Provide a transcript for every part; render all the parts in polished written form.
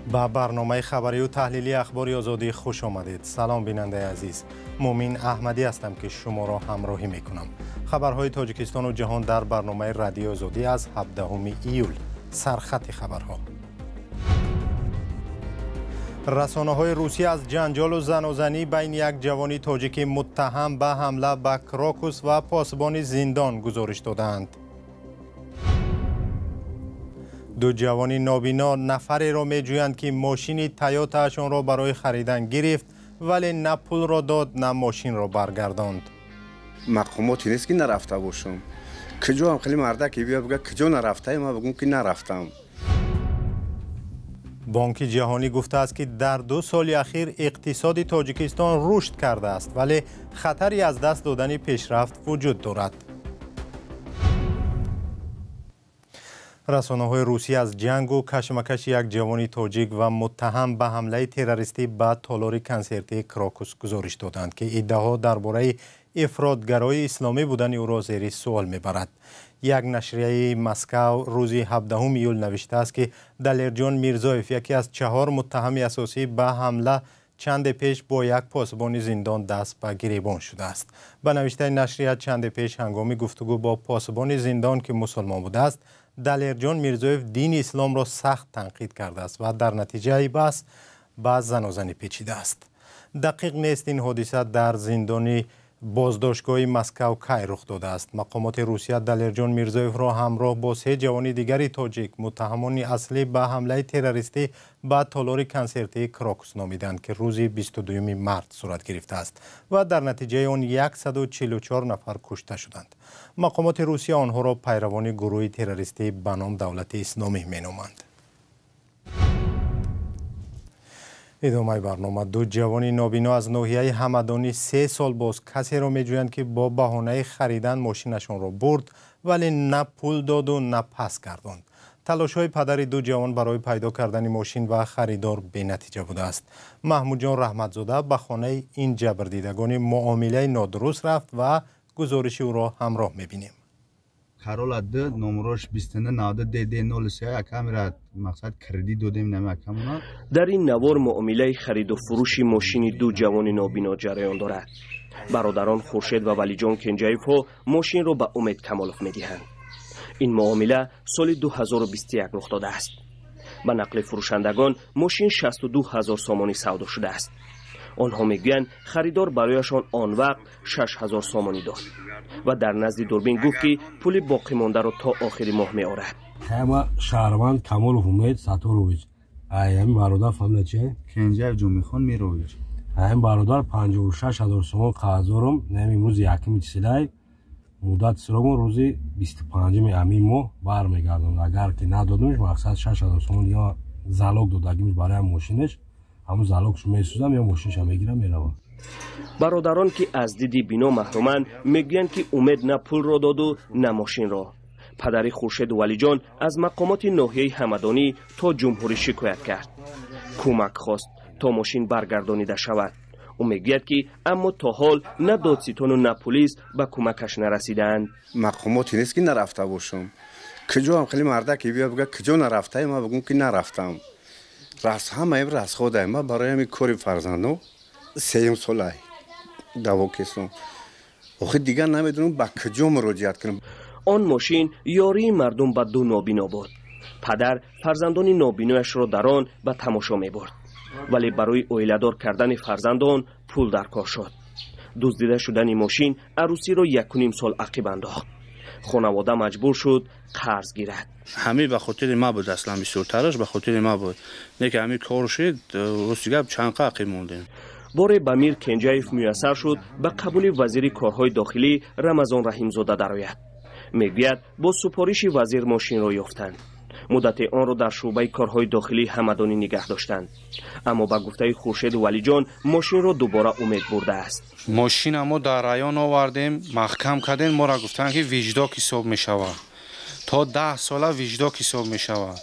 Ба барномаи хабарию таҳлилии Ахбори Озодӣ хуш омадед. Салом, бинандаи азиз. Муъмин Аҳмадӣ ҳастам, ки шуморо ҳамроҳӣ мекунам. Хабарҳои Тоҷикистону ҷаҳон дар барномаи Радиои Озодӣ аз 17 июл. Сархати хабарҳо. Расонаҳои Русия аз ҷанҷолу занозанӣ байни як ҷавони тоҷики муттаҳам ба ҳамла ба Крокус ва посбони зиндон гузориш додаанд. Ду ҷавони нобино нафареро меҷӯянд, ки мошини Тойотаашонро барои харидан гирифт, вале на пулро дод, на мошинро баргардонд. Мақомоте нест, ки нарафта бошам. Куҷоам хеле мардаке биё бигӯ, куҷо нарафтаи, ман бигӯм, ки нарафтам. Бонки ҷаҳонӣ гуфтааст, ки дар 2 соли ахир иқтисоди Тоҷикистон рушд кардааст, вале хатари аз даст додани пешрафт вуҷуд дорад. Расонаҳои Русия аз ҷангу кашмакаши як ҷавони тоҷик ва муттаҳам ба ҳамлаи террористӣ ба толори консертии Крокус гузориш доданд, ки иддао дар бораи ифротгарои исломӣ будани ӯро зери суол мебарад. Як нашрияи Москав рӯзи 17 июл навиштааст, ки Далерҷон Мирзоев, яке аз 4 муттаҳами асосӣ ба ҳамла, чанде пеш бо як посбони зиндон даст ба гиребон шудааст. Ба навиштаи нашрия, чанде пеш ҳангоми гуфтугӯ бо посбони зиндон, ки мусулмон будааст, Далерҷон Мирзоев дини исломро сахт танқид кардааст ва дар натиҷаи баҳс ба занозанӣ печидааст. Дақиқ нест, ин ҳодиса дар зиндони боздоштгоҳи Москав кай рух додааст. Мақомоти Русия Далерҷон Мирзоевро ҳамроҳ бо 3 ҷавони дигари тоҷик, муттаҳамони аслӣ ба ҳамлаи террористӣ ба толори консертии Крокус номиданд, ки рӯзи 22 март сурат гирифтааст ва дар натиҷаи он 144 нафар кушта шуданд. Мақомоти Русия онҳоро пайравони гурӯҳи террористӣ ба ном Давлати Исломӣ меноманд. Идомаи барнома. Ду ҷавони нобино аз ноҳияи Ҳамадонӣ 3 сол боз касеро меҷӯянд, ки бо баҳонаи харидан мошинашонро бурд, вале на пул доду, на пас гардонд. Талошҳои падари ду ҷавон барои пайдо кардани мошин ва харидор бенатиҷа будааст. Маҳмудҷон Раҳматзода ба хонаи ин ҷабрдидагони муомилаи нодуруст рафт ва гузориши ӯро ҳамроҳ мебинем. Карола 2 номрош 29 ДД 03 акамира мақсад кредит додем нами акамона. Дар ин навор муомилаи хариду фурӯши мошини ду ҷавони нобино ҷараён дорад. Бародарон Хуршед ва Валиҷон Кенҷаевҳо мошинро ба Умед Камолов медиҳанд. Ин муомила соли 2021 рух додааст. Ба нақли фурӯшандагон, мошин 62 ҳазор сомонӣ савдо шудааст. Онҳо мегӯянд, харидор барояшон он вақт 6 ҳазор сомонӣ дод ва дар назди дурбин гуфт, ки пули боқимондаро то охири моҳ меорад. Ҳама шаҳрванд Камолов Умед Саторович, ҳамин бародар фамилия чи? Кенҷаев Ҷумихон Мирович. Ҳамин бародар 56 ҳазор сомон қарздорам. Ҳамин рӯзи якуми чилай муддати срокон рӯзи 25 ҳамин моҳ бармегардонад. Агар ки надодимш, мақсад 6 ҳазор сомон ё залог додагимш барои мошинаш, ҳамун залогшо месӯзам ё мошинша мегирам, меравам. Бародарон, ки аз диди бино маҳруманд, мегӯянд, ки Умед на пулро доду, на мошинро. Падари Хуршеду Валиҷон аз мақомоти ноҳияи Ҳамадонӣ то ҷумҳурӣ шикоят кард. Кӯмак хост, то мошин баргардонида шавад. Ӯ мегӯяд, ки аммо то ҳол на додситону на пулис ба кӯмакаш нарасидаанд. Мақомоте нест, ки нарафта бошам. Куҷоам хеле мардаке биё бигӯ, куҷо нарафтаи, ман бигӯм, ки нарафтам. Ҳамаим расходай. Ман барои ҳамин кори фарзандо 3 солай даво кесам. Охир дигар намедонам, ба куҷо муроҷиат кунам. Он мошин ёрии мардум ба ду нобино буд. Падар фарзандони нобинояшро дар он ба тамошо мебурд, вале барои оиладор кардани фарзандон пул дар кор шуд. Дуздида шудани мошин арӯсиро 1.5 сол ақиб андохт. Хонавода маҷбур шуд қарз гирад. Ҳамин ба хотири ма буд, аслан бисёртараш ба хотири ма буд. Не ки ҳамин кор шид, рости гап, чанд қа ақиб мондем. Боре ба Мир Кенҷаев муяссар шуд ба қабули вазири корҳои дохилӣ Рамазон Раҳимзода дарояд. Мегӯяд, бо супориши вазир мошинро ёфтанд. Муддати онро дар шӯъбаи корҳои дохилии Ҳамадонӣ нигаҳ доштанд. Аммо ба гуфтаи Хуршеду Валиҷон, мошинро дубора Умед бурдааст. Мошина мо дар район овардем, маҳкам кардем, моро гуфтанд, ки виҷдок ҳисоб мешавад. То 10 сола виҷдок ҳисоб мешавад.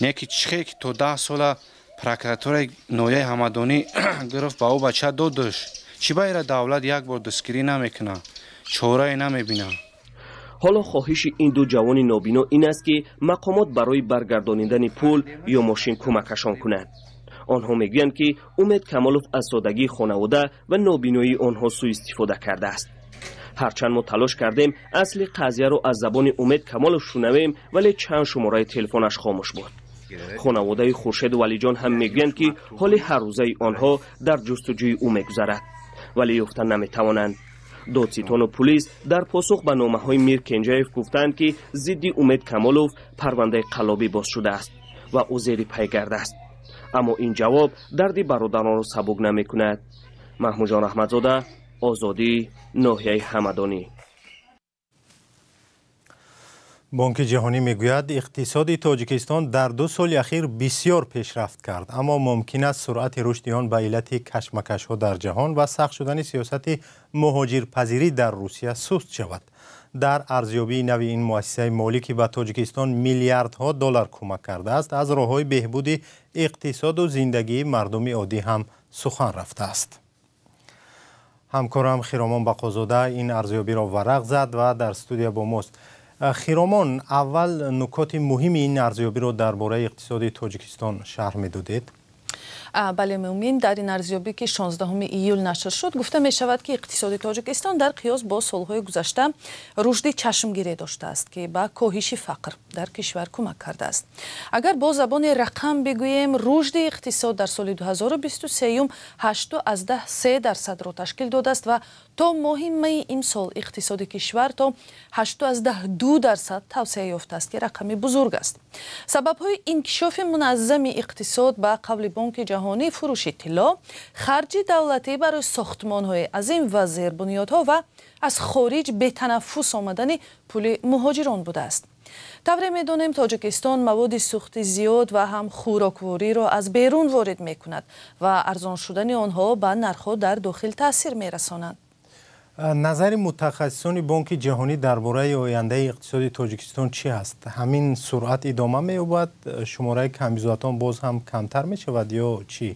Не ки чихе ки то 10 сола прокуратураи ноҳияи Ҳамадонӣ гирифт, ба ӯ бача додаш. Чӣ ба ира давлат як бор дастгирӣ намекунад, чорае намебинад. Ҳоло хоҳиши ин ду ҷавони нобино ин аст, ки мақомот барои баргардонидани пул ё мошин кӯмакашон кунанд. Онҳо мегӯянд, ки Умед Камолов аз содагии хонавода ва нобиноии онҳо суистифода кардааст. Ҳарчанд мо талош кардем асли қазияро аз забони Умед Камолов шунавем, вале чанд шумораи телефонаш хомӯш буд. Хонаводаи Хуршеду Валиҷон ҳам мегӯянд, ки ҳоли ҳаррӯзаи онҳо дар ҷустуҷӯи ӯ мегузарад, вале ёфта наметавонанд. Додситону пулис дар посух ба номаҳои Мир Кенҷаев гуфтанд, ки зидди Умед Камолов парвандаи қаллобӣ боз шудааст ва ӯ зери пайгард аст. Аммо ин ҷавоб дарди бародаронро сабук намекунад. Маҳмудҷон Раҳматзода, Озодӣ, ноҳияи Ҳамадонӣ. Бонки ҷаҳонӣ мегӯяд, иқтисоди Тоҷикистон дар 2 соли ахир бисёр пешрафт кард, аммо мумкин аст суръати рушди он ба иллати кашмакашҳо дар ҷаҳон ва сахт шудани сиёсати муҳоҷирпазирӣ дар Русия суст шавад. Дар арзёбии нави ин муассисаи молӣ, ки ба Тоҷикистон миллиардҳо доллар кӯмак кардааст, аз роҳҳои беҳбуди иқтисоду зиндагии мардуми оддӣ ҳам сухан рафтааст. Ҳамкорам Хиромон Бақозода ин арзёбиро варақ зад ва дар студия бо мост. Хиромон, аввал нукоти муҳими ин арзёбиро дар бораи иқтисоди Тоҷикистон шарҳ медодед? Бале, муъмин, дар ин арзёбӣ, ки 16 июл нашр шуд, гуфта мешавад, ки иқтисоди Тоҷикистон дар қиёс бо солҳои гузашта рушди чашмгире доштааст, ки ба коҳиши фақр дар кишвар кӯмак кардааст. Агар бо забони рақам бигӯем, рушди иқтисод дар соли 2023 8,3%-ро ташкил додааст ва то моҳи майи имсол иқтисоди кишвар то 8,2% тавсеа ёфтааст, ки рақами бузург аст. Сабабҳои инкишофи муназзами иқтисод ба қавли Бонки ҷаҳонӣ фурӯши тилло, харҷи давлатӣ барои сохтмонҳои азим ва зербунёдҳо ва аз хориҷ бетанаффус омадани пули муҳоҷирон будааст. Тавре медонем, Тоҷикистон маводи сӯхти зиёд ва ҳам хӯроквориро аз берун ворид мекунад ва арзон шудани онҳо ба нархҳо дар дохил таъсир мерасонанд. Назари мутахассисони Бонки ҷаҳонӣ дар бораи ояндаи иқтисоди Тоҷикистон чӣ ҳаст? Ҳамин суръат идома меёбад? Шумораи камбизоатон боз ҳам камтар мешавад ё чӣ?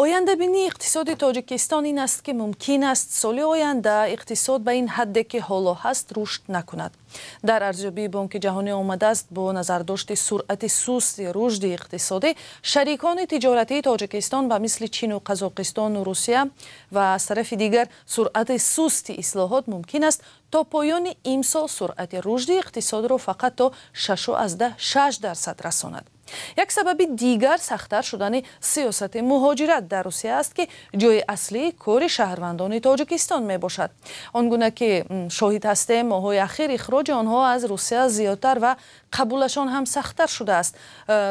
Ояндабинии иқтисоди Тоҷикистон ин аст, ки мумкин аст соли оянда иқтисод ба ин ҳадде, ки ҳоло ҳаст, рушд накунад. Дар арзёбии Бонки ҷаҳонӣ омадааст, бо назардошти суръати сусти рушди иқтисодӣ, шарикони тиҷоратии Тоҷикистон ба мисли Чину Қазоқистону Русия ва аз тарафи дигар суръати сусти ислоҳот мумкин аст то поёни имсол суръати рушди иқтисодро фақат то 6,6% расонад. Як сабаби дигар сахттар шудани сиёсати муҳоҷират дар Русия аст, ки ҷои аслии кори шаҳрвандони Тоҷикистон мебошад. Он гуна ки шоҳид ҳастем, моҳҳои ахир ихроҷи онҳо аз Русия зиёдтар ва қабулашон ҳам сахттар шудааст.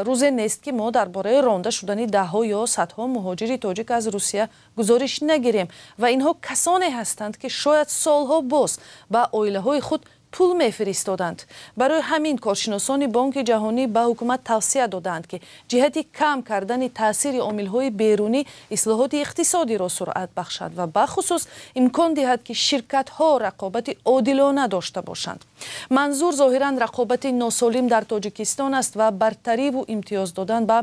Рӯзе нест, ки мо дар бораи ронда шудани даҳҳо ё садҳо муҳоҷири тоҷик аз Русия гузориш нагирем ва инҳо касоне ҳастанд, ки шояд солҳо боз ба оилаҳои худ пул мефиристоданд. Барои ҳамин коршиносони Бонки ҷаҳонӣ ба ҳукумат тавсия додаанд, ки ҷиҳати кам кардани таъсири омилҳои берунӣ ислоҳоти иқтисодиро суръат бахшад ва бахусус имкон диҳад, ки ширкатҳо рақобати одилона дошта бошанд. Манзур зоҳиран рақобати носолим дар Тоҷикистон аст ва бартариву имтиёз додан ба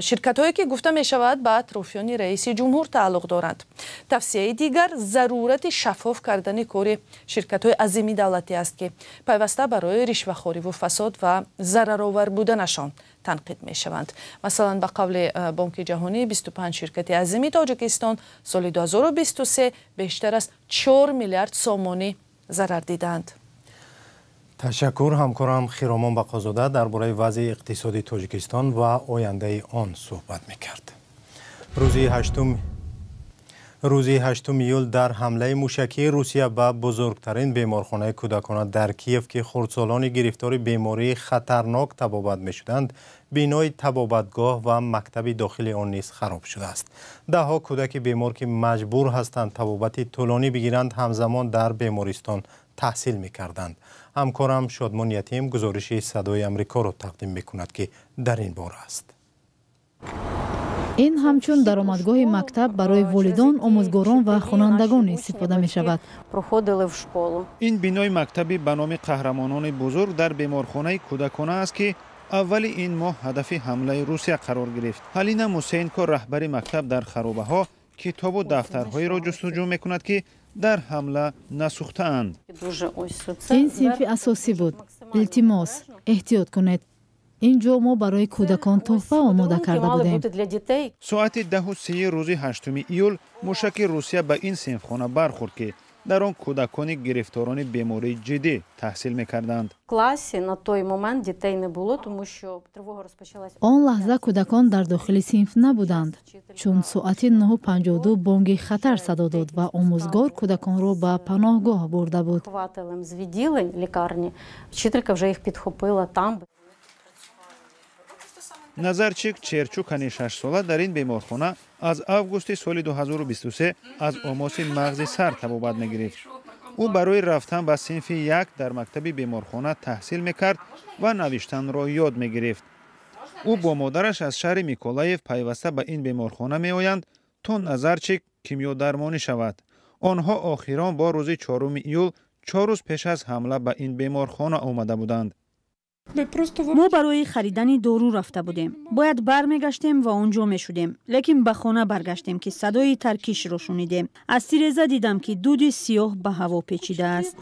ширкатҳое, ки гуфта мешавад ба атрофиёни раиси ҷумҳур тааллуқ доранд. Тавсияи дигар зарурати шаффоф кардани кори ширкатҳои азими давлатӣ аст, ки пайваста барои ришвахориву фасод ва зараровар буданашон танқид мешаванд. Масалан, ба қавли Бонки ҷаҳонӣ, 25 ширкати азими Тоҷикистон соли 2023 бештар аз 4 миллиард сомонӣ зарар дидаанд. Ташаккур. Ҳамкорам Хиромон Бақозода дар бораи вазъи иқтисоди Тоҷикистон ва ояндаи он суҳбат мекард. Рӯзи 8 июл дар ҳамлаи мушакии Русия ба бузургтарин беморхонаи кӯдакона дар Киев, ки хурдсолони гирифтори бемории хатарнок табобат мешуданд, бинои табобатгоҳ ва мактаби дохили он низ хароб шудааст. Даҳҳо кӯдаки бемор, ки маҷбур ҳастанд табобати тӯлонӣ бигиранд, ҳамзамон дар бемористон таҳсил мекарданд. Ҳамкорам Шодмон Ятим гузориши Садои Амрикоро тақдим мекунад, ки дар ин бора аст. Ин ҳамчун даромадгоҳи мактаб барои волидон, омӯзгорон ва хонандагон истифода мешавад. Ин бинои мактаби ба номи қаҳрамонони бузург дар беморхонаи кӯдакона аст, ки аввали ин моҳ ҳадафи ҳамлаи Русия қарор гирифт. Ҳалина Мусенко, раҳбари мактаб, дар харобаҳо китобу дафтарҳоеро ҷустуҷӯ мекунад, ки Дар ҳамла насӯхтаанд. Ин синфи асосӣ буд. Илтимос, эҳтиёт кунед. Ин ҷо мо барои кӯдакон тӯҳфа омода карда будем. Соати 10:30 рӯзи 8 июл мушаки Русия ба ин синфхона бархӯрд, ки дар он кӯдакони гирифторони бемории ҷиддӣ таҳсил мекарданд. Он лаҳза кӯдакон дар дохили синф набуданд, чун соати 9:52 бонги хатар садо дод ва омӯзгор кӯдаконро ба паноҳгоҳ бурда буд. Назарчик Черчукани 6-сола дар ин беморхона аз августи соли 2023 аз омоси мағзи сар табобат мегирифт. Ӯ барои рафтан ба синфи 1 дар мактаби беморхона таҳсил мекард ва навиштанро ёд мегирифт. Ӯ бо модараш аз шаҳри Миколаев пайваста ба ин беморхона меоянд, то Назарчик кимиёдармонӣ шавад. Онҳо охирон бо рӯзи 4 июл, 4 рӯз пеш аз ҳамла ба ин беморхона омада буданд. Мо барои харидани дору рафта будем. Бояд бармегаштем ва он ҷо мешудем, лекин ба хона баргаштем, ки садои таркишро шунидем. Аз тиреза дидам, ки дуди сиёҳ ба ҳаво печидааст.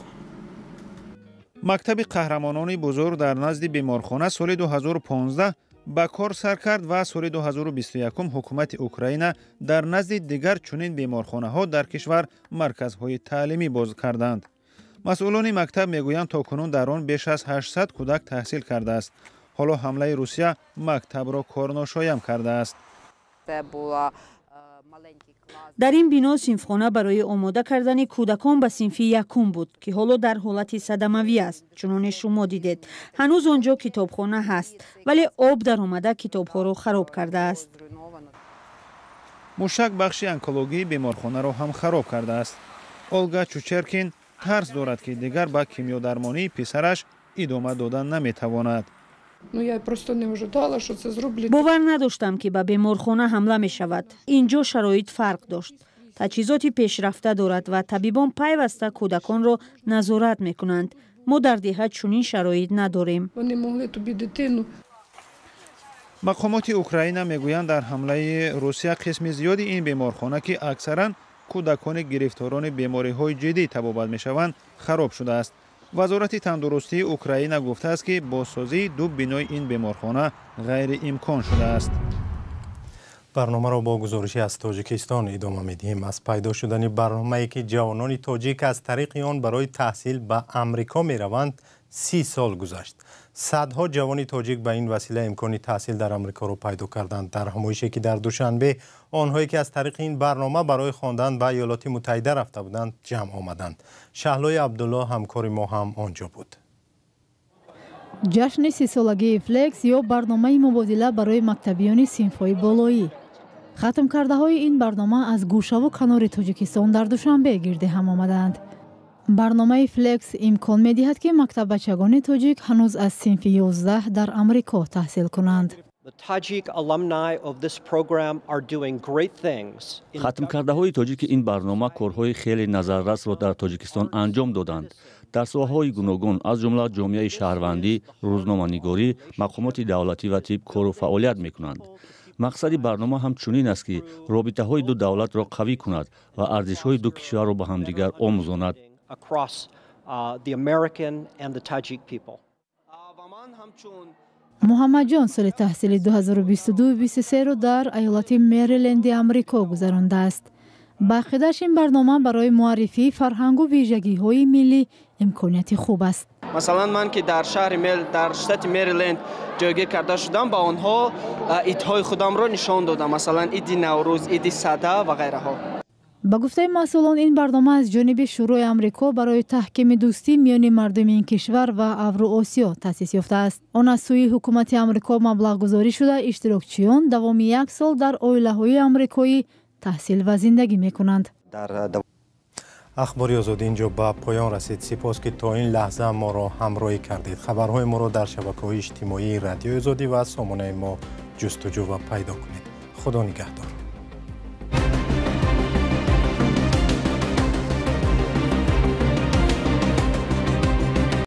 Мактаби қаҳрамонони бузург дар назди беморхона соли 2015 ба кор сар кард ва соли 2021 ҳукумати Украина дар назди дигар чунин беморхонаҳо дар кишвар марказҳои таълимӣ боз карданд. Масъулони мактаб мегӯянд, то кунун дар он беш аз 800 кӯдак таҳсил кардааст. Ҳоло ҳамлаи Русия мактабро корношоям кардааст. Дар ин бино синфхона барои омода кардани кӯдакон ба синфи якум буд, ки ҳоло дар ҳолати садамавӣ аст, чуноне шумо дидед. Ҳанӯз он ҷо китобхона ҳаст, вале об даромада китобҳоро хароб кардааст. Мушак бахши онкологии беморхонаро ҳам хароб кардааст. Олга Чучеркин тарс дорад, ки дигар ба кимиёдармонии писараш идома дода наметавонад. Бовар надоштам, ки ба беморхона ҳамла мешавад. Ин ҷо шароит фарқ дошт. Таҷҳизоти пешрафта дорад ва табибон пайваста кӯдаконро назорат мекунанд. Мо дар деҳа чунин шароит надорем. Мақомоти Украина мегӯянд, дар ҳамлаи Русия қисми зиёди ин беморхона, ки аксаран кӯдакони гирифторони бемориҳои ҷиддӣ табобат мешаванд, хароб шудааст. Вазорати тандурустии Украина гуфтааст, ки бозсозии ду бинои ин беморхона ғайриимкон шудааст. Барномаро бо гузоришӣ аз Тоҷикистон идома медиҳем. Аз пайдо шудани барномае, ки ҷавонони тоҷик аз тариқи он барои таҳсил ба Амрико мераванд, 30 сол гузашт. Садҳо ҷавони тоҷик ба ин васила имкони таҳсил дар Амрикоро пайдо карданд. Дар ҳамоише, ки дар Душанбе онҳое, ки аз тариқи ин барнома барои хондан ба Иёлоти Муттаҳида рафта буданд, ҷамъ омаданд. Шаҳлои Абдулло ҳамкори мо ҳам он ҷо буд. Ҷашни 30-солагии Флекс ё барномаи мубодила барои мактабиёни синфҳои болоӣ. Хатмкардаҳои ин барнома аз гӯшаву канори Тоҷикистон дар Душанбе гирди ҳам омаданд. Барномаи Флекс имкон медиҳад, ки мактаббачагони тоҷик ҳанӯз аз синфи 11 дар Амрико таҳсил кунанд. Хатмкардаҳои тоҷики ин барнома корҳои хеле назаррасро дар Тоҷикистон анҷом доданд. Дар соҳаҳои гуногун, аз ҷумла ҷомеаи шаҳрвандӣ, рӯзноманигорӣ, мақомоти давлатӣ ва тиб кору фаъолият мекунанд. Мақсади барнома ҳам чунин аст, ки робитаҳои ду давлатро қавӣ кунад ва арзишҳои ду кишварро ба ҳамдигар омӯзонад. Муҳаммадҷон соли таҳсили 2022-23-ро дар иёлати Мериленди Амрико гузарондааст. Ба ақидааш, ин барнома барои муаррифии фарҳангу вижагиҳои миллӣ имконияти хуб аст. Масалан, ман ки дар шаҳри дар штати Мериленд ҷойгир карда шудам, ба онҳо идҳои худамро нишон додам, масалан иди Наврӯз, иди Сада ва ғайраҳо. Ба гуфтаи масъулон, ин барнома аз ҷониби Шӯрои Амрико барои таҳкими дӯстӣ миёни мардуми ин кишвар ва Авруосиё таъсис ёфтааст. Он аз сӯи ҳукумати Амрико маблағгузорӣ шуда, иштирокчиён давоми як сол дар оилаҳои амрикоӣ таҳсил ва зиндагӣ мекунанд. Ахбори Озодӣ инҷо ба поён расид. Сипос, ки то ин лаҳза моро ҳамроҳӣ кардед. Хабарҳои моро дар шабакаҳои иҷтимоии Радиои Озодӣ ва сомонаи мо ҷустуҷӯ ва пайдо кунед. Худо нигаҳдор.